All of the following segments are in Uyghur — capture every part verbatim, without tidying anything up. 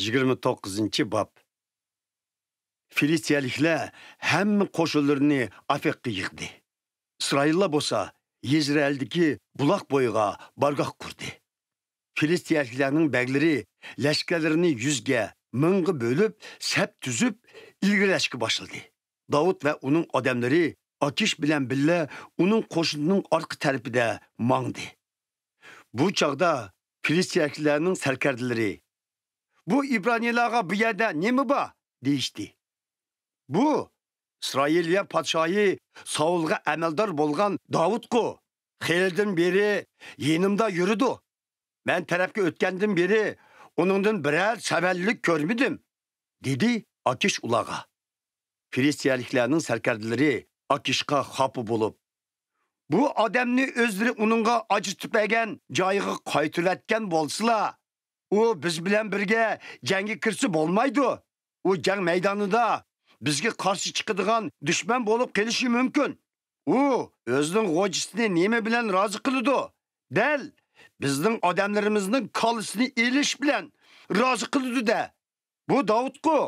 يىگىرمە توققۇزىنچى باب. فىلىستىيەلىكلەر ھەممە قوشۇنلىرىنى ئافېققا يىغدى. ئىسرائىللار بولسا يېزرېئىلدىكى بۇلاق بويىغا بارگاھ قۇردى. فىلىستىيەلىكلەرنىڭ بەگلىرى لەشكەرلىرىنى يۈزگە، مىڭغا بۆلۈپ، سەپ تۈزۈپ، ئىلگىرىلەشكە باشلىدى. داۋۇت ۋە ئۇنىڭ ئادەملىرى ئاكىش بىلەن بىللە ئۇنىڭ قوشۇنىنىڭ ئارقا تەرىپىدە ماڭدى. بۇ چاغدا فىلىستىيەلىكلەرنىڭ سەركەردىلىرى، «بۇ ئىبرانىيلارغا بۇ يەردە نېمە بار؟» دېيىشتى. «بۇ ئىسرائىلىيە پادىشاھى ساۋۇلغا ئەمەلدار بولغان داۋۇتقۇ. خېلىدىن بېرى يېنىمدا يۈرىدۇ. مەن تەرەپكە ئۆتكەندىن بېرى ئۇنىڭدىن بىرەر سەۋەنلىك كۆرمىدىم»، دېدى ئاكىش ئۇلارغا. فىلىستىيەلىكلەرنىڭ سەركەردىلىرى ئاكىشقا خاپا بولۇپ، «بۇ ئادەمنى ئۆزلىرى ئۇنىڭغا ئاجرىتىپ بەرگەن جايىغا قايتۇرۇۋەتكەن بولسىلا، ئۇ بىز بىلەن بىرگە جەڭگە كىرسە بولمايدۇ. ئۇ جەڭ مەيدانىدا بىزگە قارشى چىقىدىغان دۈشمەن بولۇپ قېلىشى مۇمكىن. ئۇ ئۆزىنىڭ غوجىسىنى نېمە بىلەن رازى قىلىدۇ؟ دەل بىزنىڭ ئادەملىرىمىزنىڭ كاللىسىنى ئېلىش بىلەن رازى قىلىدۇ-دە. بۇ داۋۇتقۇ؟»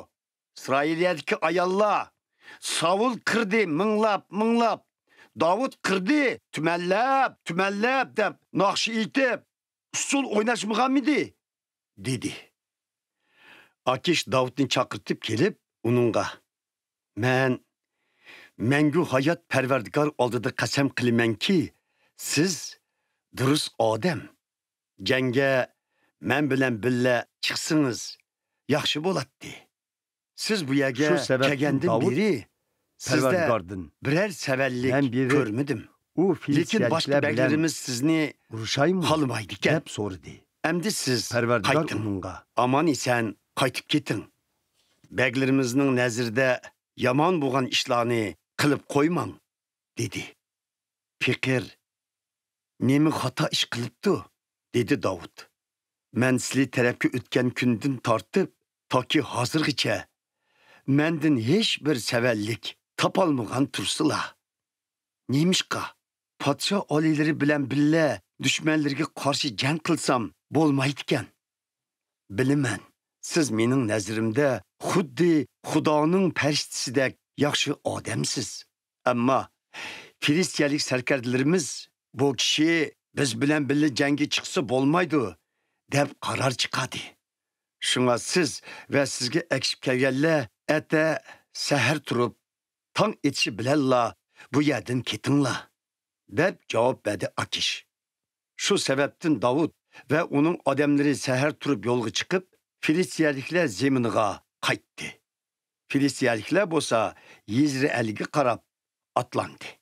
ئىسرائىلىيەدىكى ئاياللار، «ساۋۇل قىردى مىڭلاپ، مىڭلاپ، داۋۇت قىردى تۈمەنلەپ، تۈمەنلەپ» دەپ ناخشا ئېيتىپ، ئۇسسۇل ئويناشمىغانمىدى؟ دېدى. ئاكىش داۋۇتنى چاقىرتىپ كېلىپ، ئۇنىڭغا، «مەن مەڭگۈ ھايات پەرۋەردىگار ئالدىدا قەسەم قىلىمەنكى، سىز دۇرۇس ئادەم. جەڭگە مەن بىلەن بىللە چىقسىڭىز ياخشى بولاتتى. سىز بۇ يەرگە شۇ سەۋەبتىن كەلگەندىن داۋۇت بېرى سىزدە پەرۋەردىگاردىن بىرەر سەۋەنلىك مەن بېرىپ كۆرمىدىم. ئۇ لېكىن باشقا فىلىستىيەلىكلەر بىلەن بەگلىرىمىز سىزنى ئۇرۇشايمۇ؟» خالىمايدىكەن. دەپ سورىدى. «ئەمدى سىز پەرۋەردىگار قايتىڭ. ئۇنىڭغا، ئامان-ئېسەن قايتىپ كېتىڭ. بەگلىرىمىزنىڭ نەزىرىدە يامان بولغان ئىشلارنى قىلىپ قويماڭ» دېدى. پېقىر، «نېمە خاتا ئىش قىلىپتۇ؟» دېدى داۋۇت. «مەن سىلى تەرەپكە ئۆتكەن كۈندىن تارتىپ تاكى ھازىرغىچە مەندىن ھېچ بىر سەۋەنلىك تاپالمىغان تۇرسىلا. نېمىشقا پادىشاھ ئالىيلىرى بىلەن بىللە دۈشمەنلىرىگە قارشى جەڭ قىلسام بولمايدىكەن؟ بىلىمەن، سىز مېنىڭ نەزىرىمدە خۇددى خۇدانىڭ پەرىشتىسىدەك ياخشى ئادەمسىز. ئەمما فىلىستىيەلىك سەركەردىلىرىمىز، بۇ كىشى بىز بىلەن بىللە جەڭگە چىقسا بولمايدۇ، دەپ قارار چىقاردى. شۇڭا سىز ۋە سىزگە ئەگىشىپ كەلگەنلەر ئەتە سەھەر تۇرۇپ، تاڭ ئېتىشى بىلەنلا بۇ يەردىن كېتىڭلار» دەپ جاۋاب بەردى ئاكىش. شۇ سەۋەبتىن داۋۇت ۋە ئۇنىڭ ئادەملىرى سەھەر تۇرۇپ يولغا چىقىپ، فىلىستىيەلىكلەر زېمىنىغا قايتتى. فىلىستىيەلىكلەر بولسا يېزرېئىلگە قاراپ ئاتلاندى.